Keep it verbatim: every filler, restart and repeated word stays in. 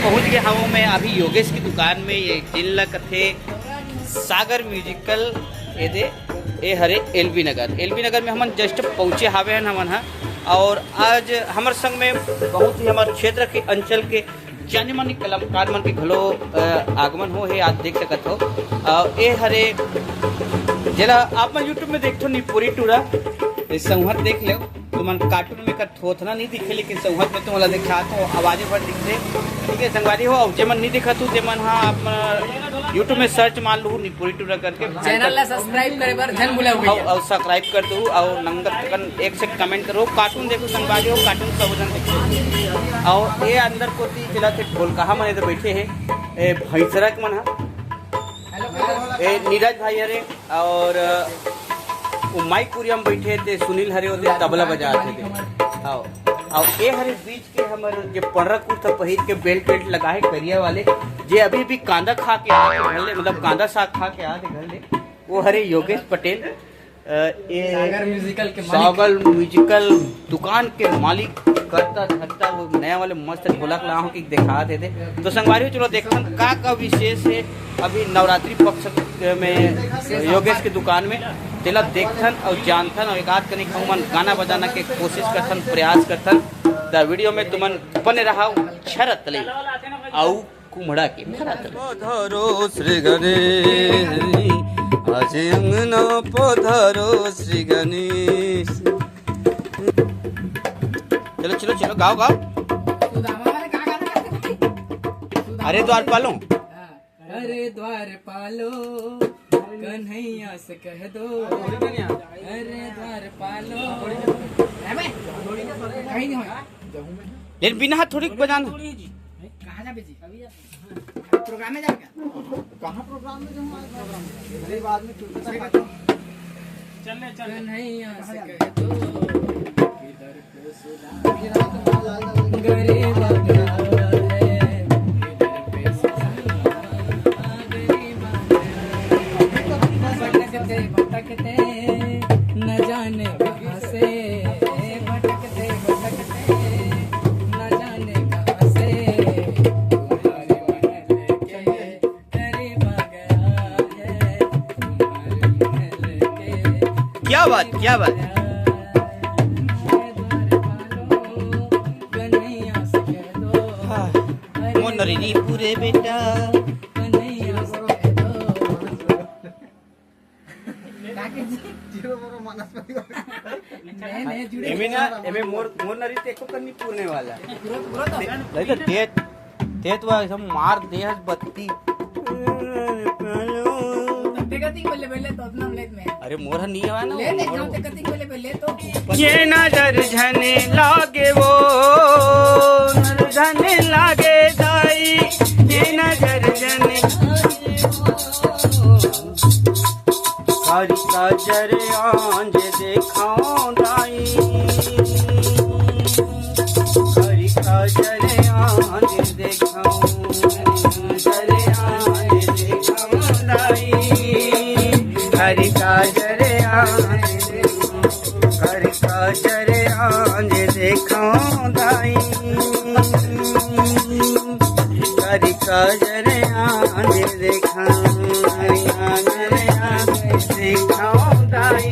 पहुंच गए हवं मैं अभी योगेश की दुकान में, ये जिन ला कथे सागर म्यूजिकल। ये दे, ये हरे एलबी नगर। एलबी नगर में हमन जस्ट पहुंचे हावे हन हमन हा। और आज हमर संग में बहुत ही हमर क्षेत्र के, अंचल के जाने माने कलाकार मन के घलो, अ, आगमन हो हे, आज देख सकत हो। अ, ए हरे, जेला आप मन YouTube में देखथो निपोरी टूरा, ए संगवारी देख लेव, तुमन कार्टून में कर थोथना नहीं दिखे, लेकिन संगवारी में तुमन ला दिखात हो, आवाजे भर दिखथे। ठीक है संगवारी हो, अउ जेमन नहीं दिखत हो, तेमन हा आप मन YouTube में सर्च मार लू निपोरी टूरा करके। चैनल ला सब्सक्राइब करे बर झन भूलव अउ, भैया। अउ सब्सक्राइब कर दू, अउ नंगा कन एक से कमेंट करो, कार्टून देखो संगवारी हो, कार्टून सब झन देखो। अउ ये अंदर कोती चला थे ढोलकहा मन इधर बैठे हैं, ए भैंसरा के मन हा, ए नीरज भाई हरे, और वो माइक कुरिया में बैठे थे सुनील हरे, होते तबला बजा थे। हाँ, और ये हरे बीच के हमर जे पंडरा कुर्ता पहिर के बेल्ट वेल्ट लगा है करिया वाले, जे अभी भी कांदा खा के आए थे घर ले, मतलब कांदा साग खा के आए थे घर ले, वो हरे योगेश पटेल। अ, ये सागर म्यूजिकल के मालिक। सागर म्यूजिकल दुकान के मालिक, करता धरता वो नया वाले मस्त ढोलक ला हूँ कि दिखा देते। तो संगवारी हो, चलो देखन का का विशेष है अभी नवरात्रि पक्ष में योगेश की दुकान में। तेला देखथन और जानथन और एक आध कनी हमन गाना बजाना के कोशिश करथन, प्रयास करथन। त वीडियो में तुमन बने रहा, छरत ले आऊ कुम्हड़ा के फरत ले। पधारो श्री गणेश, आज अंगना पधारो श्री गणेश। चलो चलो चलो, गाओ गाओ। सुदामा वाले कहाँ गाना गाते थे? सुदामा अरे द्वारपालों। हाँ। अरे द्वारपालों, कन्हैया से कह दो। अरे द्वारपालों। अबे, कहीं नहीं होगा। लेकिन बिना हाथ थोड़ी बजाना। कहाँ जाबे जी? प्रोग्राम में जाबे क्या? कहाँ प्रोग्राम में जाऊँ? आज प्रोग्राम में। गरीब आदमी चुनता है। चल ले, चल ले। कन्हैया से कह दो, इधर पे सुधा। गरीब आदमी है, इधर पे सुधा। गरीब आदमी है। भटकते भटकते न जाने कहाँ से, भटकते भटकते न जाने कहाँ से तुम्हारे महल के करीब आ गया है, तुम्हारे महल के क्या बात, क्या बात। कन्हैया से कह दो, हाँ। अरे मोर नरी नी पूरे बेटा। कन्हैया से कह दो। काके जी? जीरो बरो मानस में नहीं, नहीं, जुड़े। एमे ना, एमे मोर, मोर नरी ते एको करनी पूरने वाला। पूरा तो, पूरा तो। नहीं तो तेज, तेज तो एकदम मार दे हस बत्ती। तब देखा थी पहले, पहले तो अपना लेत में। अरे मोर ह नहीं आवा ना, ले, ले, मोर जो ते कती पहले, पहले तो। ये नजर झने लागे वो, नजर झने लागे दाई, ये नजर झने कारी काजर आंज देखाऊं दाई, कारी काजर आंज देखाऊं, काजर आंज देखाऊं दाई, कारी काजर आंज देखाऊं, कारी काजर आंज देखाऊं दाई। करी काजर आंज देखाऊं, काजर आंज देखाऊं दाई।